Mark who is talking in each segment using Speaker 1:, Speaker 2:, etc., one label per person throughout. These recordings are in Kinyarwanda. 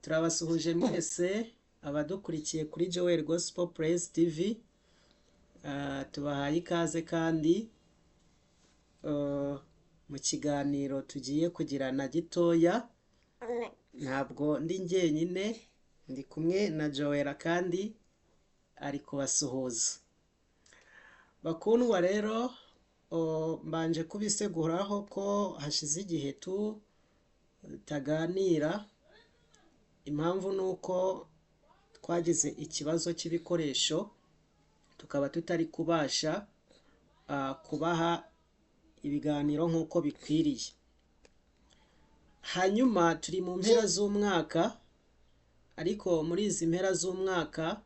Speaker 1: Turabasuhuje mwese abadukurikiye kuri Joel Gospel Praise TV. Tubahaye ikaze kandi mu kiganiro tugiye kugirana gitoya. Ntabwo ndi njyenyine, ndi kumwe na Joel kandi ari kubasuhuza. Bakundwa rero, mbanje kubiseguraho ko hashize igihe tutaganira. Impamvu ni uko twagize ikibazo cy'ibikoresho, tukaba tutari kubasha kubaha ibiganiro nk'uko bikwiriye. Hanyuma turi mu mpera z'umwaka, ariko muri izi mpera z'umwaka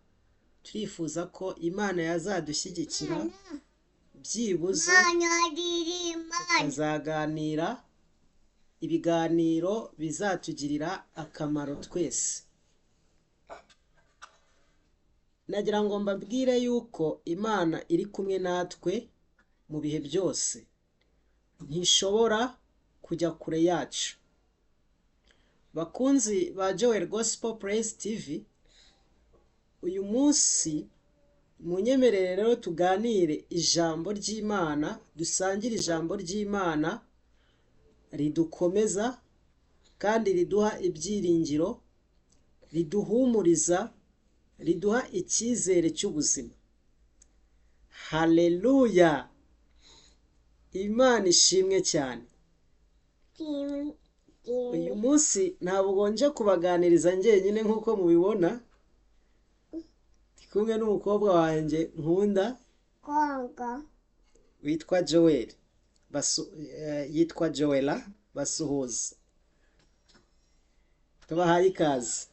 Speaker 1: turifuza ko Imana yazadushyigikira byibuze tukazaganira ibiganiro bizatugirira akamaro twese. Nagira ngo mbabwire yuko Imana iri kumwe natwe mu bihe byose, ntishobora kujya kure yacu. Bakunzi ba Joel Gospel Praise TV, uyu munsi munyemerere rero tuganire ijambo ry'Imana, dusangire ijambo ry'Imana ridukomeza kandi riduha ibyiringiro, riduhumuriza, riduha icyizere cy'ubuzima. Haleluya! Imana ishimwe cyane. Uyu munsi ntabwo nje kubaganiriza njyenyine nk'uko mubibona, ndi kumwe n'umukobwa wanjye nkunda witwa Joel, yitwa Joella basuhuza. Tubahaye ikaze.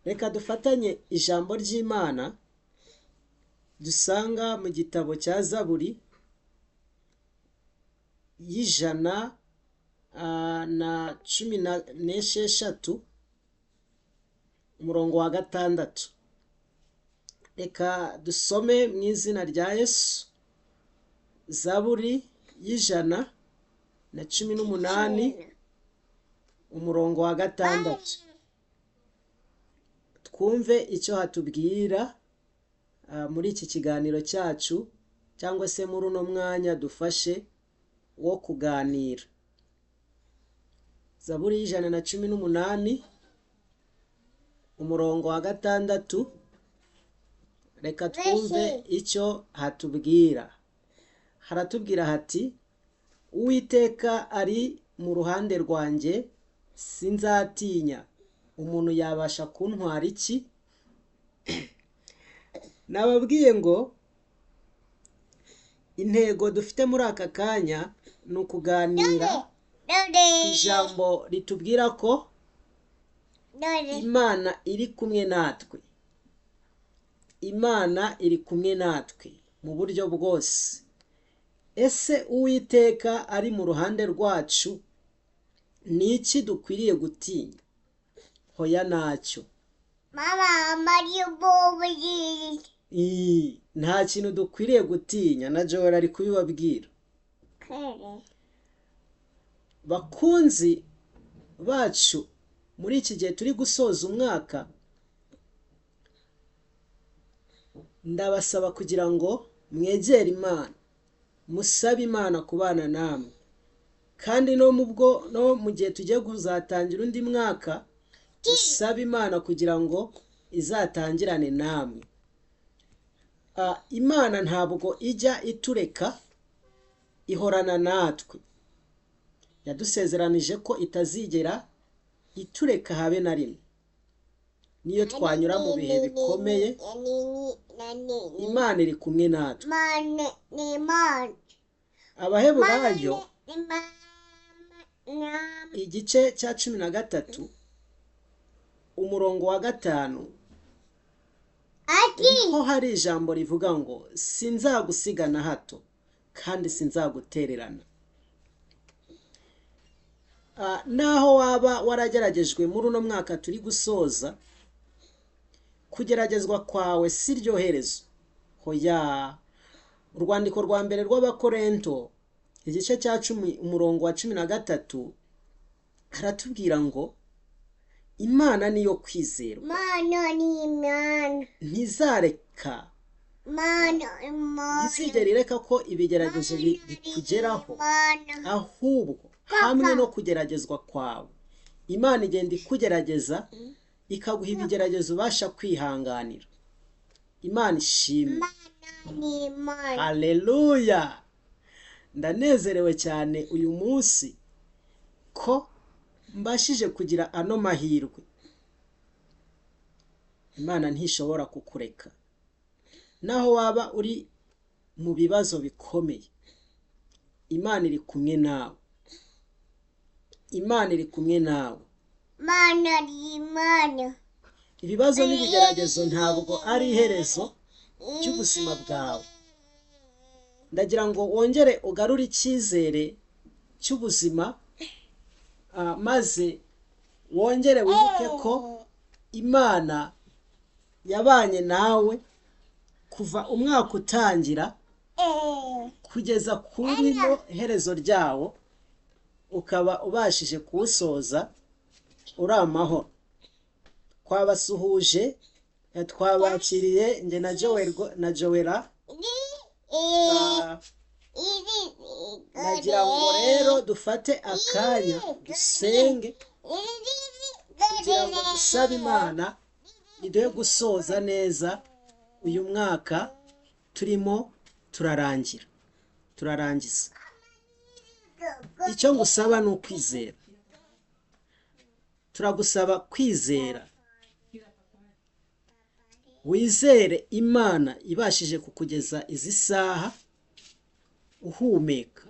Speaker 1: Reka dufatanye ijambo ry'Imana dusanga mu gitabo cya Zaburi y'116 umurongo wa 6. Reka dusome mu izina rya Yesu. Zaburi y'118 umurongo wa 6. Twumve icyo hatubwira muri iki kiganiro cyacu, cyangwa se muri uno mwanya dufashe wo kuganira. Zaburi y'118 umurongo wa 6. Reka twumve icyo hatubwira. Haratubwira hati: Uwiteka ari mu ruhande rwanjye, sinzatinya. Umuntu yabasha kuntwara iki? Nababwiye ngo intego dufite muri aka kanya ni ukuganira ijambo ritubwira ko Imana iri kumwe natwe. Imana iri kumwe natwe mu buryo bwose. Ese Uwiteka ari mu ruhande rwacu, ni iki dukwiriye gutinya? Hoya ntacyo. Nta kintu dukwiriye gutinya, na Joel ari kubibabwira. Bakunzi bacu, muri iki gihe turi gusoza umwaka, ndabasaba kugira ngo mwegere Imana, musabe Imana kubana namwe. Kandi no mu gihe tugiye kuzatangira undi mwaka, musabe Imana kugira ngo izatangirane namwe. Imana ntabwo ijya itureka, ihorana natwe. Yadusezeranije ko itazigera itureka habe na rimwe. Niyo twanyura mu bihe bikomeye, Imana iri kumwe natwe. Abaheburayo igice cya 13 umurongo wa 5, niho hari ijambo rivuga ngo sinzagusiga na hato kandi sinzagutererana. Naho waba warageragejwe muri uno mwaka turi gusoza, kugeragezwa kwawe si ryo herezo. Hoya. Urwandiko rwa mbere rw'Abakorento igice cya 10 umurongo wa 13 Haratubwira ngo Imana niyo kwizerwa, ntizareka, ntizigera ireka ko ibigeragezo bikugeraho, ahubwo hamwe no kugeragezwa kwawe Imana igenda ikugerageza, ikaguha ibigeragezo ubasha kwihanganira. Imana ishimwe, haleluya! Ndanezerewe cyane uyu munsi ko mbashije kugira ano mahirwe. Imana ntishobora kukureka naho waba uri mu bibazo bikomeye. Imana iri kumwe nawe, Imana iri kumwe nawe. Ibibazo n'ibigeragezo ntabwo ari iherezo ry'ubuzima bwawe. Ndagira ngo wongere ugarure icyizere cy'ubuzima, maze wongere wibuke ko Imana yabanye nawe kuva umwaka utangira kugeza kuri rino herezo ryawo, ukaba ubashije kuwusoza uri amahoro. Twabasuhuje, twabakiriye njye na Joel na Joella. Nagira ngo rero dufate akanya dusenge kugira ngo dusabe Imana iduhe gusoza neza uyu mwaka turimo turarangiza. Icyo ngusaba ni ukwizera. Turagusaba kwizera, wizere Imana ibashije kukugeza izi saha uhumeka.